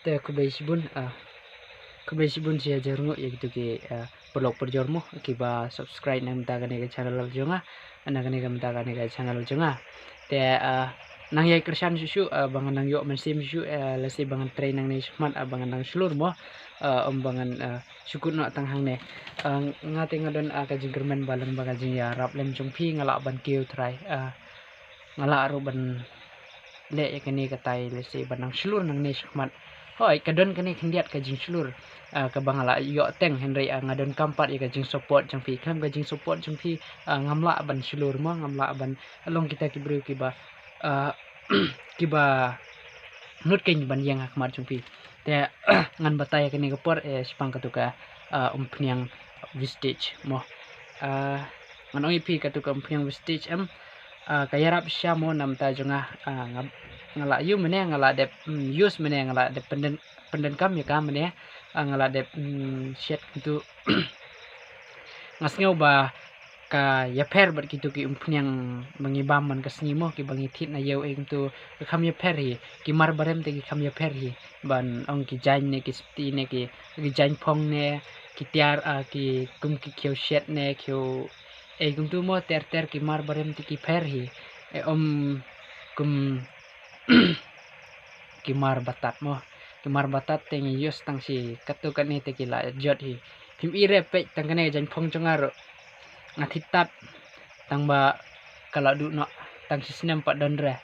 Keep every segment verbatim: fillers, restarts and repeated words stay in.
Te khublei shibun, ah, khublei shibun shi hajar nguh ïa kito ki, ah, paralok parajor mo kiba subscribe na ka bynta kane ka channel jong nga, na kane ka bynta kane ka channel jong nga. Te, ah, nang ïai kyrshan shuh shuh, ah, ba ngan nang ïoh mynsiem shuh shuh, ah, lehse ba ngan trei nangne shakhmat, ah, ba ngan nang shlur mo, ah, ym ba ngan, ah, shu kut noh tang hangne. Ah, nga te nga don, ah, ka jingkyrmen ba lyngba ka jingïarap lem jong phi nga lah ban kiew trai, ah, nga lah ruh ban leh ïa kane katai lehse ban nang shlur nangne shakhmat. Hooid, ka don kane khyndiat ka jingshlur, ah, kaba nga lah ïoh teng, hynrei, ah, nga donkam pat ïa ka jingsupport jong phi. Khlem ka jingsupport jong phi, ah, ngam lah ban shlur mo, ngam lah ban long kita ki briew kiba, ah, kiba nud keiñ ban ïeng ha khmat jong phi. Te ngan batai ïa kane ka por, eh, shaphang katu ka, ah, umphniang vestige mo. Ah, ngan ong ïa phi katu ka umphniang vestige em, ah, ka ïarap shisha mo na bynta jong nga, ah, nga, nga lah ïoh mynne, nga lah dep, mm, use mynne, nga lah dep pynden, pyndonkam ïa ka mynne, ah, nga lah dep, mm, shet kumtu. Nga sngew ba ka ïapher bad kito ki umphniang ba ngi bam man ka sngi mo, kiba ngi thied na ïew, eh, kumtu ka kham ïapher hi. Ki mar barem te ki kham ïapher hi. Ban ong ki jaiñ ne ki spti ne ki, ki jaiñ phong ne ki tiar, ah, ki kum ki khiew shet ne khiew, eh, kumtu mo, ter ter ki mar barem te ki pher hi. Eh, ym kum ki mar batat mo. Ki mar batat te ngi use tang shi katto katne te ki la jot hi. Phim i re, peit tang kane ka jaiñ phong jong nga ruh. Nga thied tad tang ba ka la duh noh, tang shi snem pat don re.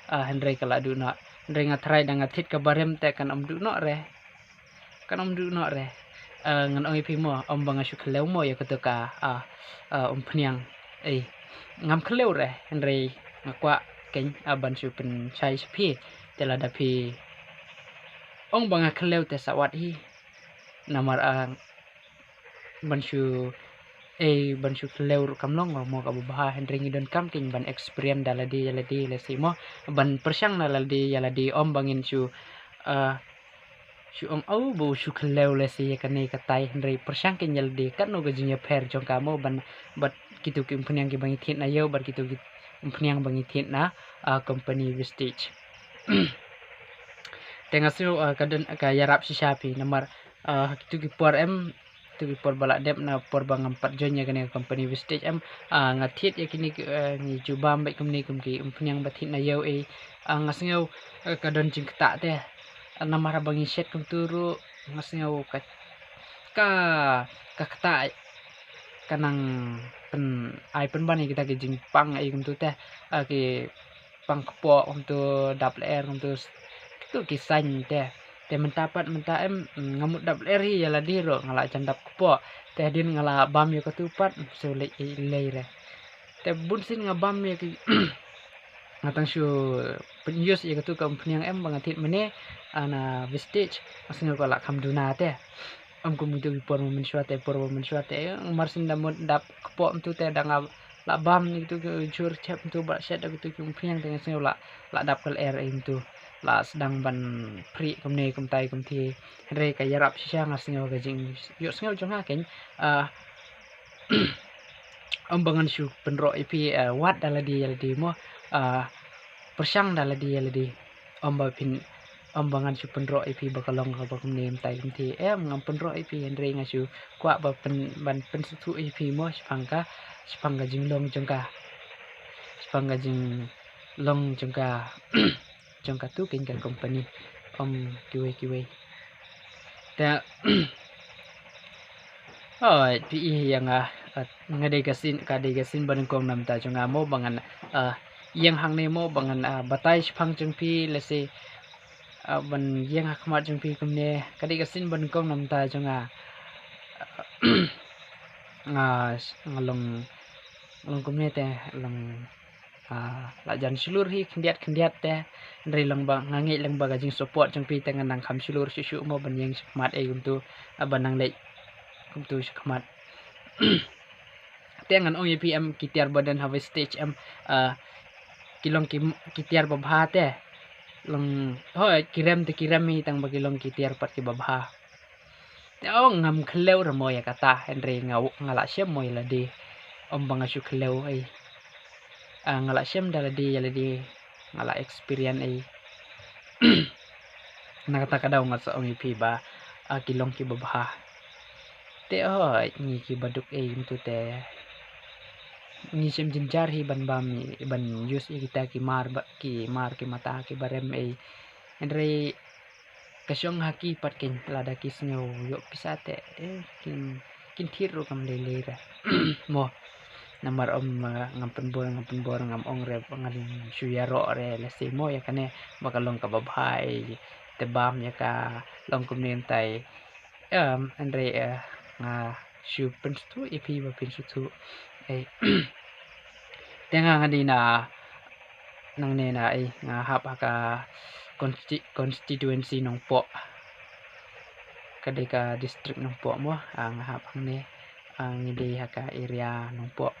Ah, hynrei ka la duh noh. Hynrei nga tharai da nga thied ka barem te kan ym duh noh re. Kan ym duh noh re. Ah, ngan ong ïa phi mo, ym ba nga shu khlem mo ïa katu ka, ah, ah, umphniang. Ei, ngam khlem re, hynrei nga kwah keiñ, ah, ban shu pynshai sha phi. Te lada phi ong ba nga khlem te sa wad hi. Namar, ah, ban shu, ei, ban shu khlem ruh kam long mo kaba bha, hynrei ngi donkam keiñ ban experience da lade ïa lade lehse mo, ban pyrshang da lade ïa lade, ym ba ngin shu, ah, shu ong, "Oh, ba u shu khlem lehse ïa kane katai," hynrei pyrshang keiñ ïa lade katno ka jingïapher jong ka mo ban, bad kito ki umphniang kiba ngi thied na ïew, bad kito ki umphniang ba ngi thied na, ah, company vestige. Te nga sngew, ah, ka don ka ïarap shisha phi namar, ah, kito ki por em, kito ki por ba la dep na por ba ngam pat join ïa kane ka company vestige em, ah, nga thied ïa kine ki, eh, ngi ju bam bad kumne kum ki umphniang ba thied na ïew, eh, ah, nga sngew, eh, ka don jingktah te. Ah, namar ba ngi shet kumtu ruh nga sngew ka, ka, ka ktah, ka nang pyn, ai pynban ïa kita ki jingpang, eh, kumtu te, ah, ki pang kpoh kumtu, dap lyer kumtu, kitu ki saiñ te. Te mynta pat mynta em, mm, nga mut dap lyer hi ïa lade ruh, nga la jan dap kpoh. Te hadien nga la bam ïa katu pat, shu leit lei re. Te bun sien nga bam ïa ki, nga tang shu pyn-use ïa katu ka umphniang em ba nga thied mynne, ah, na vestige, nga sngew ka la kham duna te. Ym kum kito ki por ba mynshuwa te, por ba mynshuwa te, eh, mar sien da mut dap kpoh kumtu te da nga la bam ïa kito ki jhur chep kumtu ba shet da kito ki umphniang te nga sngew la, la dap ka lyer ïa kumtu. La sdang ban phrieh kumne kumtai kumthiah. Hynrei ka ïarap shisha, nga sngew ka jingïohsngew jong nga keiñ, ah, ym ba ngan shu pynroh ïa phi, ah, wad da lade ïa lade mo, ah, pyrshang da lade ïa lade. Ym ba phin, ym ba ngan shu pynroh ïa phi ba ka long kaba kumne kumtai kumthiah. Em, ngam pynroh ïa phi, hynrei nga shu kwah ba pyn, ban pynsngewthuh ïa phi mo shaphang ka, shaphang ka jinglong jong ka, shaphang ka jinglong jong ka, jong katu keiñ ka company. Ym kiwei kiwei. Te, oh, phi i ïa nga, ah, nga dei ka sien, ka dei ka sien ba nyngkong na bynta jong nga mo ba ngan, ah, ïeng hangne mo ba ngan, ah, batai shaphang jong phi lehse, ah, ban ïeng ha khmat jong phi kumne, ka dei ka sien ba nyngkong na bynta jong nga. Nga, nga long, long kumne te, long, ah, la jan shlur hi khyndiat khyndiat te. Hynrei lyngba, nga ngeit lyngba ka jingsupport jong phi te ngan nang kham shlur shuh shuh mo ban ïeng shakhmat ei kumtu, ah, ban nang leit kumtu shakhmat. Te ngan ong ïa phi em, ki tiar ba don ha vestige em, ah, ki long ki, ki tiar ba bha te. Long, hooid, ki rem te ki rem hi tang ba ki long ki tiar pat kiba bha. Te ong ngam khlem re mo ïa kata, hynrei nga, nga la shem mo ïa lade. Ym ba nga shu khlem ei. Ah, nga la shem da lade ïa lade. Nga la experience ei. Na kata ka daw nga sa ong ïa phi ba, ah, ki long ki babha. Te hooid, ngi ki baduk ei mynta te ngi shem jynjar hi ban bam, ban use ïa kita ki mar ba, ki mar ki mata ki barem ei. Hynrei ka shong ha ki pat kein, lada ki sngew ïoh pisa te, eh, kin, kin thied ruh kam lei lei re. Mo, namar ym, eh, ngam pynbor, ngam pynbor, ngam ong re, ngan shu ïaroh re lehse mo ïa kane ba ka long kaba bha ei, te bam ïa ka long kumne mynta ei. Em, hynrei, eh, nga shu pynsngewthuh ïa phi ba phin sngewthuh. Eh, te nga nga dei na nangne na, eh, nga hap ha ka consti-, constituency Nongpoh. Ka dei ka district Nongpoh mo, ah, nga hap hangne, ah, ngi dei ha ka area Nongpoh.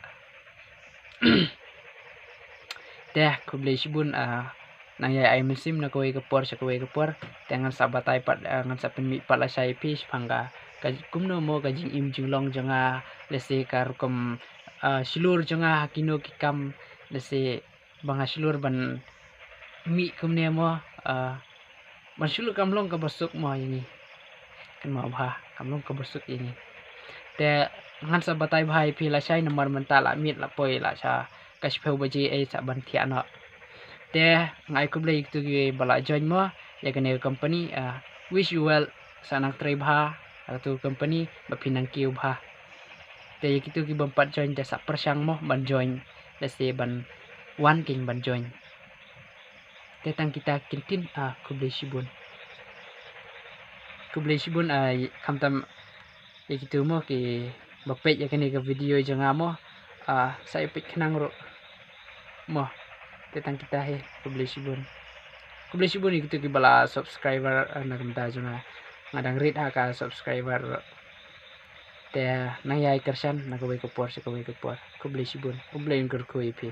Te khublei shibun, ah, nang ïai ai mynsiem na kawei ka por sha kawei ka por. Te ngan sa batai pat, ah, ngan sa pynmih pat lashai ïa phi shaphang ka, ka kumno mo ka jingim jinglong jong nga, lehse ka rukom, ah, shlur jong nga ha kino ki kam, lehse ba nga shlur ban mih kumne mo, ah, ban shlur kam long kaba suk mo ïa ngi. Kynmaw bha, kam long kaba suk ïa ngi. Te ngan sa batai bha ïa phi lashai namar mynta la miet la poi la sha ka shiphew baje ei sa ban thiah noh. Te nga ai khublei ïa kitu kiba la join mo ïa kane ka company, ah, wish you well, sa nang trei bha ha katu ka company ba phin nang kiew bha. Te ïa kitu ki bym pat join te sa pyrshang mo ban join, lehse ban wan kein ban join. Te tang kita ki ktien, ah, khublei shibun. Khublei shibun, ah, khamtam ïa kitu mo kiba peit ïa kane ka video jong nga mo, ah, sa ïa peit khnang ruh mo. Te tang kita hi, khublei shibun. Khublei shibun ïa kitu kiba la subscriber, ah, na ka bynta jong nga. Nga dang rit ha ka subscriber ruh. Te nang ïai kyrshan na kawei ka por sha kawei ka por. Khublei shibun. U Blei un kyrkhu ïa phi.